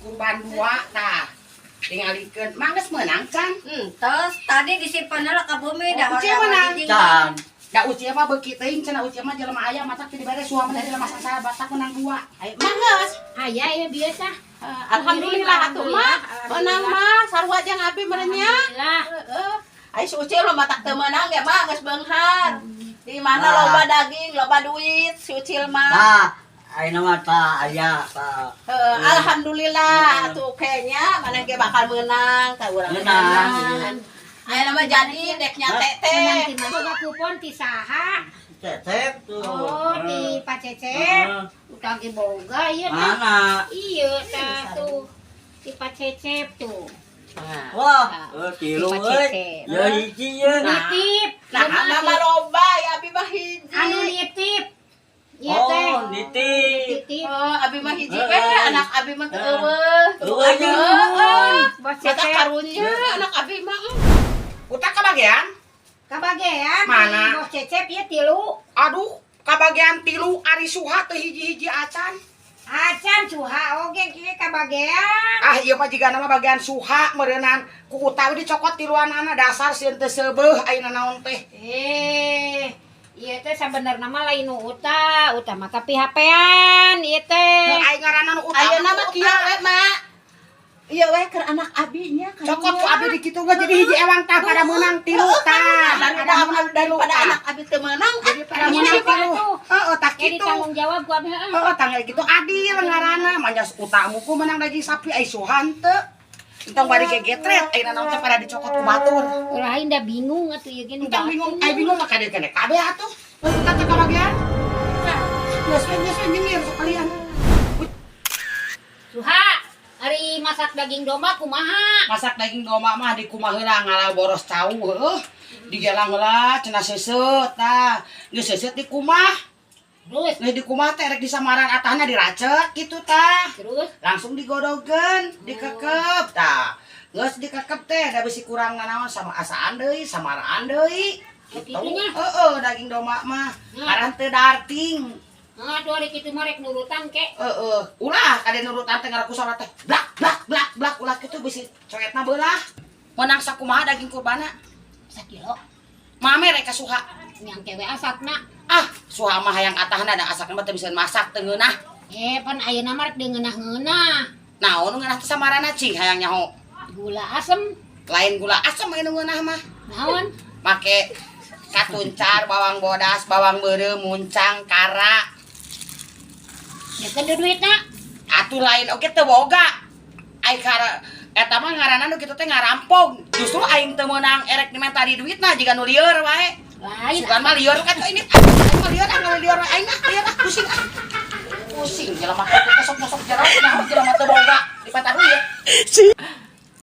Kurban dua tah. Tingalikeun mah geus meunang can? Terus tadi disimpan lah ka bumi dah. Ucil menang. Can. Da Ucil mah beuki teuing cenah, Ucil mah jelema aya matak teu dibere suam mah jelema sasar batak menang dua. Ayo mah geus. Aya ya biasa. Alhamdulillah atuh mah. Menang mah sarua jeung abi meureun nya. Alhamdulillah. Heeh. Ai si Ucil mah matak teu meunang ge mah geus beunghar. Di mana Nah. loba daging, loba duit si Ucil mah. Tah, ayeuna mah tah aya tah. Heeh, alhamdulillah atuh kayaknya mana ge bakal menang ka urang. Menang. Ayeuna mah jadi dek nyate teh. Menang ti mana? Boga kupon ti saha? Cecep tuh. Oh, ti Pak Cecep. Heeh. Utang ge boga ieu tah. Mana? Iya tah tuh. Ti Pak Cecep tuh. Wah, tilu Pak euy. Cecep. Ya hiji ye. Nitip. Nah, Kumaha mama sih? loba ya abi mah hiji. Anu nitip. Ieu teh. Oh, nitip. Nitip. Oh, abi mah hiji Heeh. we, anak abi mah teu eueuh. Eueuh nya. Heeh. Bos Mata Cecep. karunya anak abi mah. Utak kabagian? Kabagean. Mana? Bos Cecep ieu tilu. Aduh, kabagian tilu, ari Suha teu hiji-hiji acan. Acan Suha oge kieu kabagean. Ah, ieu mah jigana mah bagian Suha meureunan ku utawi dicokot tiluanana, dasar sieun teu seubeuh ayeuna naon teh. Eh, ieu teh sabenerna mah lain nu uta, uta mah kapihapean ieu teh. Ai ngaranna nu uta. Ayeuna mah kieu we, Mak. Ieu we keur anak abi nya. Cokot ku abi di kitu ge jadi hiji ewang tah pada meunang tilu tah. Daripada daripada anak abi teu meunang. Jadi pada meunang tilu. Heeh, tah Jadi kitu. tanggung jawab ku abi heeh. Heeh, tanggal gitu adil ngaranna. Manya utamu ku menang daging sapi, ai Suha teu. Entong bari gegetret ayeuna naon teh pada dicokot ku batur. Lain da bingung atuh ieu ge nu Entong bingung, batur. ai bingung mah kade kene kabeh atuh. Uta teh kabagian. Geus we, geus we, nyengir sekalian. Suha, ari masak daging domba kumaha? Masak daging domba mah di kumaha heula, ngala boros cau heueuh. Digelang heula cenah seuseut tah. Geus seuseut dikumah. Terus, Geus dikumah teh rek disamaran atahna diracet kitu tah. terus Langsung digodogeun, dikekep tah. Geus dikekep teh da bisi kurang nanaon sama asaan deui, samaraan deui. Oh, Gitu. kitunya? Heeh, daging domba mah. Ngaran teu darting. Nah, tuh ari kitu mah rek nurutan ke. Heeh, ulah kade nurutan teh ngaraku sora teh. Blak blak blak blak, ulah kitu bisi coetna beulah. Menang sakumaha daging kurbana? Sakilo. Mame rek ka Suha. Nyangke we asakna. Ah, Suha mah hayang atahna, da asakna mah teu bisa masak teu ngeunah. Eh, pan ayeuna mah rek deungeunah-ngeunah. Naon nu ngeunah teh samarana, cing hayang nyaho? Gula asem. Lain gula asem anu ngeunah mah. Naon? Make katuncar, bawang bodas, bawang beureum, muncang, kara. Ya kan duitna. Atuh lain oge teu boga. Ai kara eta mah ngaranna nu kitu teh ngarampog. Justru aing teu meunang erek dimenta di duitna jiga nu lieur wae. Lain. Sugan mah lieur kan ini. Aing mah lieur ah, lieur wae aing ah, lieur ah, pusing ah. Pusing jelema teh sok-sok jero nyaho jelema teu boga dipenta duit.